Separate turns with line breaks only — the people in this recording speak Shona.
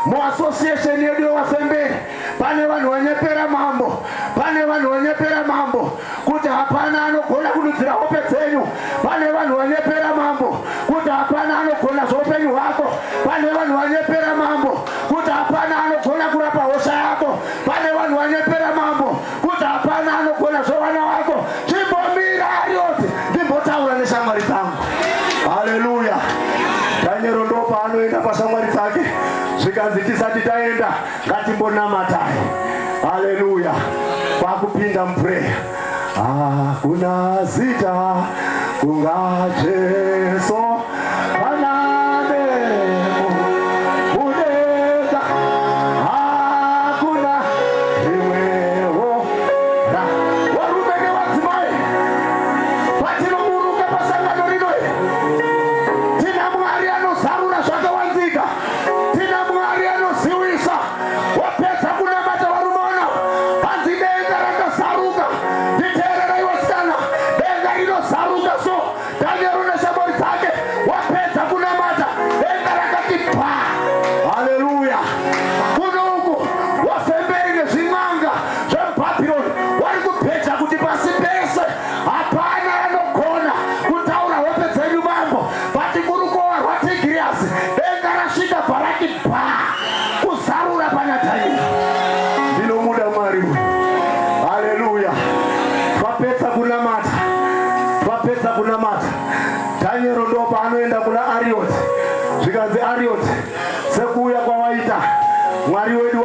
Muassociation yedu yevafemberi pane vanhu vanyepera mambo, pane vanhu vanyepera mambo kuti hapana anogona kududzira hope dzenyu. Pane vanhu vanyepera mambo kuti hapana anogona zveupenyu hwako. Pane vanhu vanyepera mambo kuti hapana anogona kurapa hosha yako. Pane vanhu vanyepera mambo kuti hapana anogona zvevana wako. Chimbomira Arioti, ndimbotaura neshamwari dzangu. Haleluya! Daniel ndopaanoenda pashamwari dzake, zvikanzi tisati taenda ngatimbonamatai. Haleluya! Kwakupinda muprayer. Hakuna zita kunga Jesu kana nemo mudenga, hakuna rimwewo ra. Varume nevadzimai, patinoburuka pasangano rino iri, tina Mwari anozarura zvakawanzika, tina Mwari anoziwisa. Wapedza kunamata varume vana, hanzi denga rakazaruka. Nditeererei vasikana, denga rinozaruka so. Daniel neshamwari dzake wapedza kunamata, denga rakati pa. Haleluya! Kuno uku wafemberi nezvin'anga zvemuBhabhironi wari kubheja kuti pasi pese hapana anogona kutaura hope dzenyu mambo, but kurukowa rwaTigiriyasi denga rasvika bvarati pa kuzarura pana Daniel. Ndinomuda Mwari uyu. Haleluya. Twapedza kunamata, twapedza kunamata. Daniel ndo paanoenda kuna Ariot, zvikanzi Ariot, sekuuya kwawaita Mwari wedu.